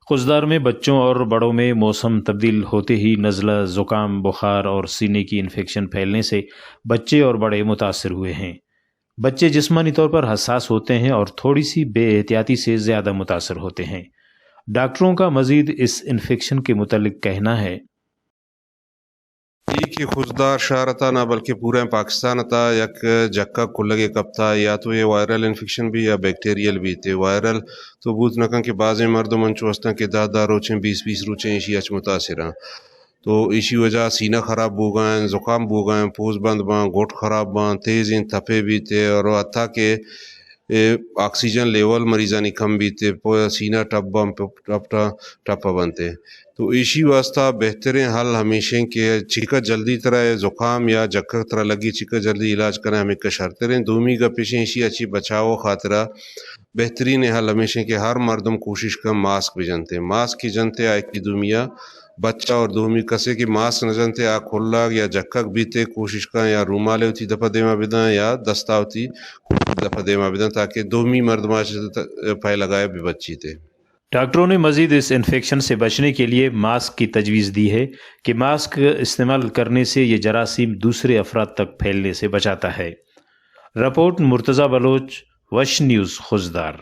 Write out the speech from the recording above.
خضدار میں بچوں اور بڑوں میں موسم تبدیل ہوتے ہی نزلہ، زکام، بخار اور سینے کی انفیکشن پھیلنے سے بچے اور بڑے متاثر ہوئے ہیں۔ بچے جسمانی طور پر حساس ہوتے ہیں اور تھوڑی سی بے احتیاطی سے زیادہ متاثر ہوتے ہیں۔ ڈاکٹروں کا مزید اس انفیکشن کے متعلق کہنا ہے۔ اے کہ خضدار شہر ءِ تہا نہ بلکہ پوریں پاکستان ءِ تہا یک جکگ کلگے کپتا، یا تو اے وائرل انفیکشن بی یا بیکٹیریل بی۔ تے وائرل تو بوت نہ کن کہ بازیں مردم انچو ہستاں کہ دہ دہ روچیں، بیس بیس روچیں ایشی اچ متاثر آں۔ تو ایشی وجہ سینہ خراب بوگا ہیں، زکام بوگا ہیں، پوز بند باں، گٹ خراب باں، تیزیں تپے بیتے اور حتیٰ کہ اے آکسیجن لیول مریضانی کم بیتے، پو-، سینہ ٹپ باں، پ-، ٹپ ٹا-، ٹپ بنتے۔ تو ایشی واسطہ بہتریں حل ہمیشیں کہ چکا جلدی ترا اے زکام یا جکگ ترا لگی، چکا جلدی علاج کریں، ہمیں کہ شرتریں۔ دومی گپ ایشیں، ایشی اچی بچاؤ خاطرہ بہترین حل ہمیشیں کہ ہر مردم کوشش کن ماسک بجنتے، ماسک کی جنتے آ یکی دومیا بچا، اور دومی کسے کہ ماسک نہ جنتے آ کلگ یا جکگ بیتے کوشش کن یا رومالے وتی دپا دیما بدن یا دستا وتی دپا دیما بدن، تاکہ دومی مردم آ چہ پھیلگا بہ بچیتے۔ ڈاکٹروں نے مزید اس انفیکشن سے بچنے کے لیے ماسک کی تجویز دی ہے کہ ماسک استعمال کرنے سے یہ جراثیم دوسرے افراد تک پھیلنے سے بچاتا ہے۔ رپورٹ مرتضی بلوچ، وش نیوز، خضدار۔